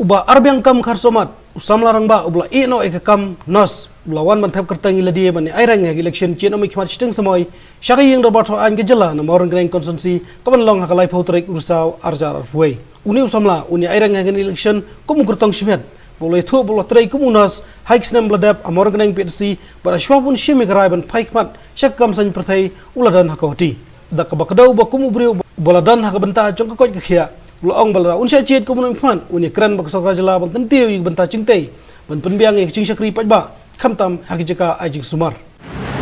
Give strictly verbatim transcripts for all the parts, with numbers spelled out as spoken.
U Bah Arbiang Kam Kharsohmat, u samla rangbah uba la ïeh noh ïa ka kam nurse, u la wan ban thep kyrteng ïa lade ban ïa aireng ïa ka election jingïaid khmat shiteng samoi sha ka ïing dorbar thaw aiñ ka jylla na Mawryngkneng constituency, ka ban long ha ka laiphew tarik u Risaw arhajar arphew wei. Une u samla un ïa aireng ïa ka election kum u kyrtong shimet, ba u la ïathuh ba u la trei kum u nurse ha ki snem ba la dep ha Mawryngkneng P H C, bad hashwa ba un shim ïa ka rai ban phai khmat sha ka kam saiñ pyrthei, u la don ha Guwahati. Da kaba kdew ba kum u briew ba la don ha ka bynta jong ka koit ka khiah, u la ong ba lada un shah jied kum u nongmihkhmat, un ïa kren bad ka sorkar jylla ban kyntiew ïa ka bynta jingtei ban pynbiang ïa ka jingshakri paidbah, khamtam ha ki jaka ai jingsumar.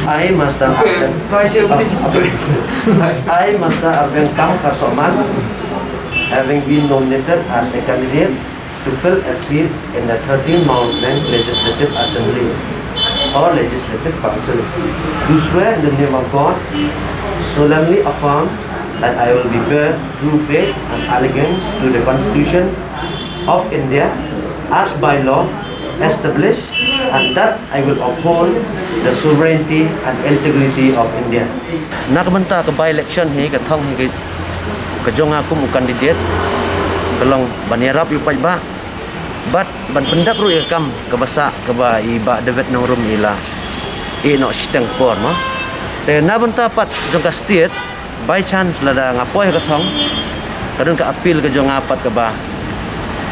I, Master Arvind, I, Master Arvind Kam Kharsohmat, having been nominated as a candidate to fill a seat in the thirteenth Mawryngkneng Legislative Assembly or Legislative Council, do swear in the name of God, solemnly affirm that I will be bear true faith and allegiance to the Constitution of India as by law established, and that I will uphold the sovereignty and integrity of India. Na ka bynta ka by-election hi, ka thong hi ka, ka jong nga kum u candidate, ka long ban ïarap ïa u paidbah bad ban pyndep ruh ïa ka kam kaba sah kaba i Bah David Nongrum i la ïeh noh shiteng por mo. Te na bynta pat jong ka state, by chance lada nga poi ha ka thong, ka don ka appeal ka jong nga pat kaba,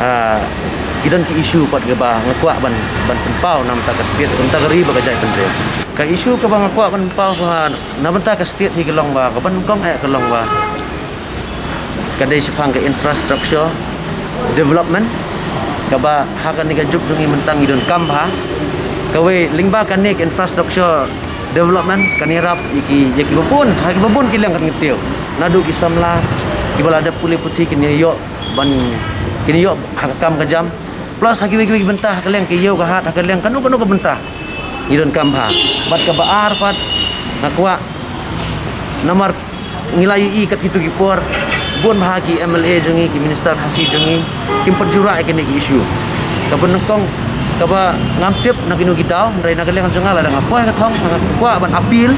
ah, ki don ki issue pat kaba nga kwah ban, ban pynpaw na bynta ka state, na bynta ka ri bad ka jaitbynriew. Ka issue kaba nga kwah ban pynpaw ha na bynta ka state hi ka long ba, kaba nyngkong eh ka long ba ka dei shaphang ka infrastructure development, kaba ha kane ka juk jong ngi mynta ngi donkam bha. Kawei lyngba kane ka infrastructure development kan ïarap ïa ki, ïa kiba bun, ha kiba bun ki liang kan kyntiew. Naduh ki samla kiba la dep pule puthi kin ïoh ban, kin ïoh ha ka kam ka jam. Plus ha kiwei kiwei ki bynta, ha ka liang ka ïew ka hat, ha ka liang kano kano ka bynta ngi donkam bha. Bad kaba ar pat nga kwah, namar ngi la ïohi kat kito ki por, bun bha ki M L A jong ngi, ki minister Khasi jong ngi, kim pat ju rah ïa kine ki issue. Kaba nyngkong, kaba ngam tip na kino ki daw, hynrei na ka liang jong nga lada nga poi ha ka thong, nga kwah ban appeal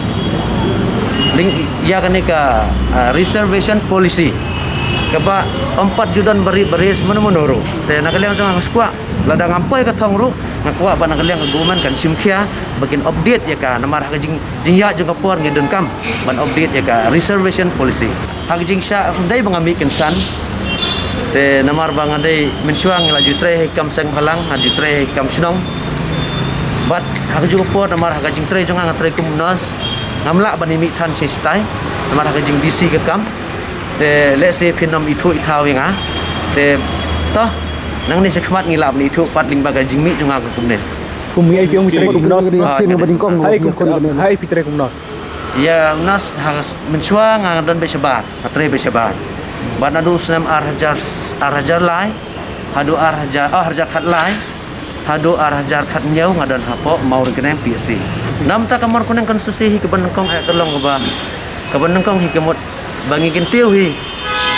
lyngba ïa kane ka, ah, reservation policy, kaba ym pat ju don barit baris mano mano ruh. Te na ka liang jong nga nga shu kwah, lada ngam poi ha ka thong ruh, nga kwah ba na ka liang ka government kan shim khia ba kin update ïa ka, namar ha ka jing, jingïaid jong ka por ngi donkam ban update ïa ka reservation policy. Ha ka jingshah ym dei ba nga mih kynsan, te namar ba nga dei mynshuwa ngi la ju trei ha ka kam seng bhalang, nga ju trei ha ka kam shnong. Bad ha ka juh ka por namar ha ka jingtrei jong nga, nga trei kum nurse, ngam lah ban ïa mih than shi shatai namar ha ka jingbusy ka kam. Te lehse phin ym ithuh ithaw ïa nga. Te to, nangne shakhmat ngi lah ban ithuh pat lyngba ka jingmih jong nga kumne. Kum ngi ai phi ong phi trei kum nurse. Ïa, nurse ha ka s-, mynshuwa nga don beit shabar, nga trei beit shabar. Bad naduh u snem ar hajar, ar hajar lai haduh ar hajar, oh, ar hajar khatlai haduh ar hajar khathynñiew nga don hapoh Mawryngkneng P S C. Na bynta ka Mawryngkneng constituency hi kaba nyngkong eh ka long kaba, kaba nyngkong hi ka mut ba ngi kyntiew hi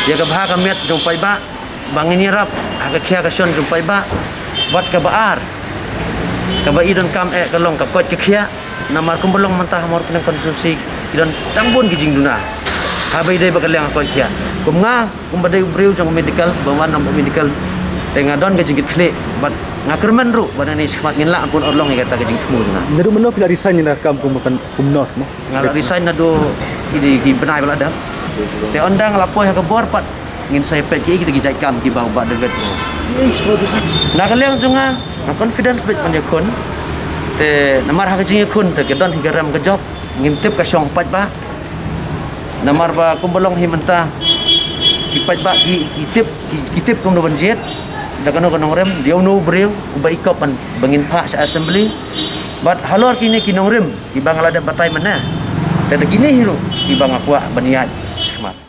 ïa ka bha ka miat jong paidbah, ba ngin ïarap ha ka khia ka shon jong paidbah. Bad kaba ar, kaba i donkam eh ka long ka koit ka khiah. Namar kumba long mynta ha Mawryngkneng constituency ki don tang bun ki jingduna haba ïadei bad ka liang ka koit khiah. Kum nga, kumba dei u briew jong medical, ba wan na medical, te nga don ka jingkitkhlieh bad nga kyrmen ruh ba nangne shakhmat ngin lah ban urlong ïa kata ka jingthmu jong nga. Naduh mynno phi la resign na ka kam kum, kum nurse mo? Nga la resign naduh ki, ki bnai ba la dep. Te ynda nga la poi ha ka bor pat ngin sa ïa peit kiei kita ki jait kam kiba u Bah David mo. Na ka liang jong nga, nga confidence beit ban ïakhun. Te namar ha ka jingïakhun te ka don hi ka rem ka jop, ngim tip ka shong paidbah. Namar ba kumba long hi mynta, ki paidbah ki, ki tip, ki, ki tip kumno ban jied da kano ka nongrim, da uno u briew uba i kop ban, ba ngin phah sha assembly. Bad halor kine ki nongrim kiba nga la dep batai mynne, te da kine hi ruh kiba nga kwah ban ïaid shakhmat.